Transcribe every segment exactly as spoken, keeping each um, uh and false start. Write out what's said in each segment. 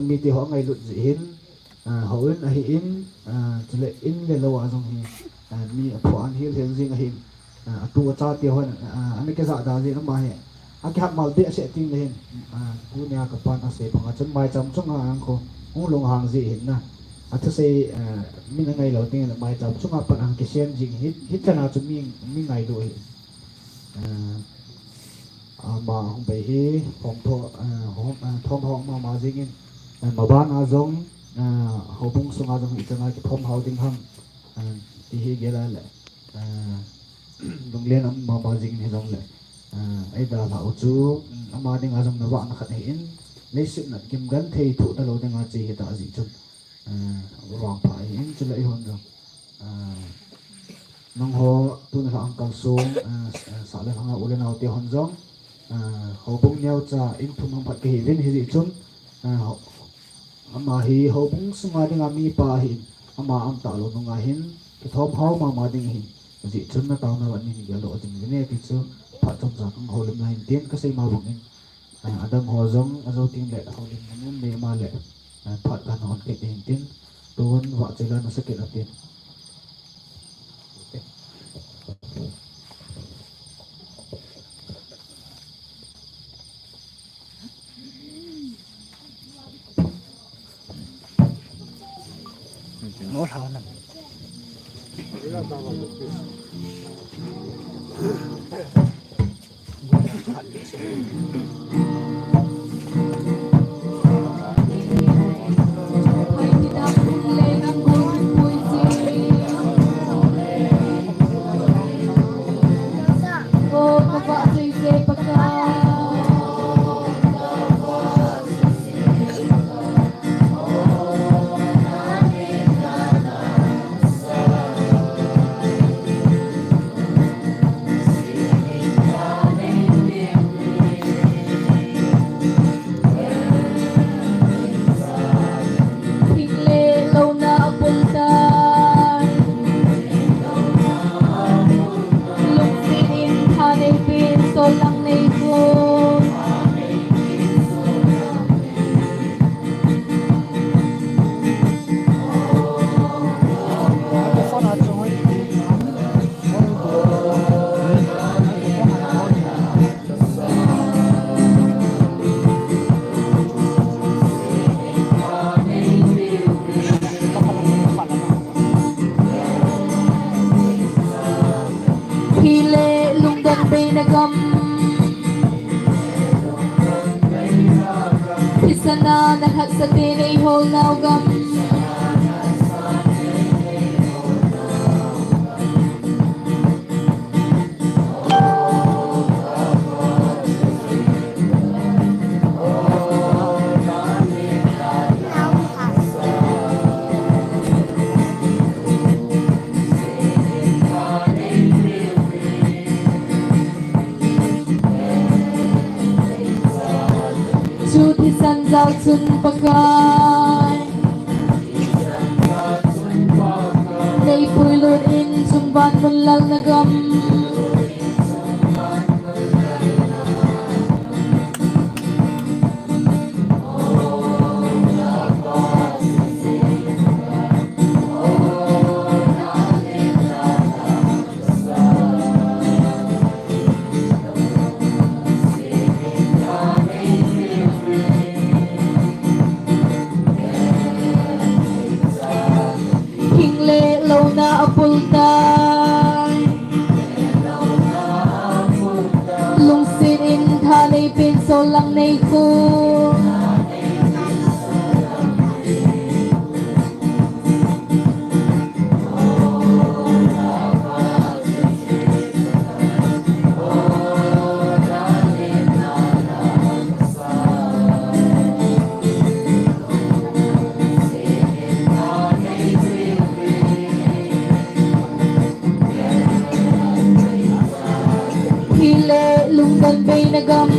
mite ho angailut jeh hin, ah, houin ahin, ah, chule in le lou a jong hi, ah, mi aphoh an hil hel jing ahin, ah, atu acha te hon, ah, ana kijahda jeh in ama hi akihat mal deh seh ting le hin, ah, tunia kapan asei banga chun maicham chunga ang kho hung lunghang jeh hin na. Athusei, ah, min angai lou ding le maicham chunga pat ang kisem jing hi, hichana chu mi, mi ngailu hi. Ah, ama hung bei hi, hom tho, ah, hom, ah, thom hom mama jing in, ah, maban a jong, ah, houbung sunga jong ichana kithom hao ding ham, ah, ti hi gel a le, ah, lunglen um mama jing in hijongle, ah, eidalhah u chu, um, ama dinga jong navahna khat ahin, leiset nat gimgenthei thoh talou dinga che hita ajeh chun, ah, vangpha ahin, chule eihon jong, ah, nangho tuni lha ang kalsong, ah, s-, ah, sah le lhanga u le nao te hon jong, ah, houbung neocha in thum hung phat kahiuvin hijeh chun, ah, ho-, ama hi houbung sunga dinga mipa ahin, ama aum talou nunga hin kithom hao mama ding ahin, hijeh chun nataona uva nin gel lou ding uvin e ti chu phat chomcha kahoulimna hin tin kasei ma bangin, ah, adang ho jong ajou tengle houlimna mun nei ma le, ah, phat kana hon kit ding tin, tun vahchoi la nasa kit utin. Thing le louna abul tai. Lungset in tha nei pen, sol lang nei pen. Hi le lungdon beina gam. Thisan a nalhatsah te nei holnau gam. Chu thisan jal chun Pakai, nei puilut in chun van mun lal na gam. Thing le louna abul tai. Lungset in tha nei pen, sol lang nei pen. Hi le lungdon beina gam.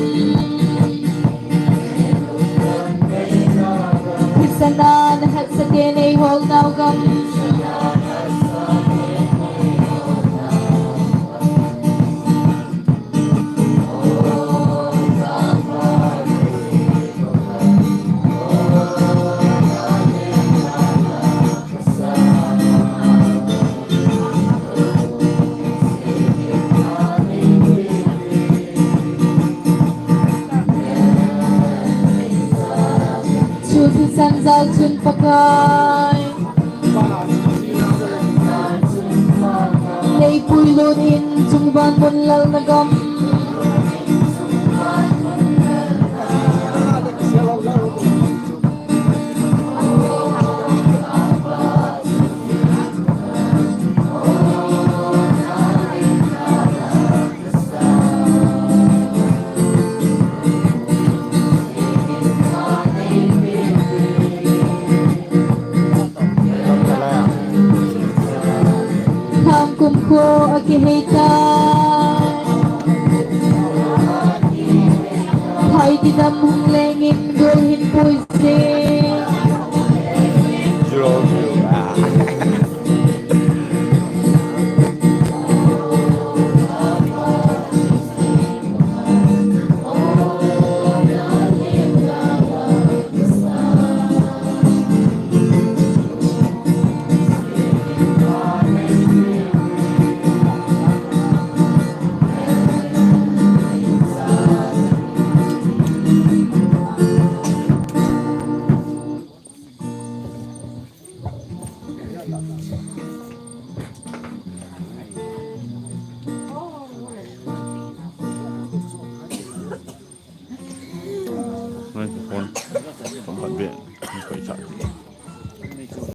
Thisan a nalhatsah te nei holnau gam. Sanjal chun Pakai. Leipui lun in chungvan mun lal na gam. Thang kum kho a kihei ta. Phai ti dam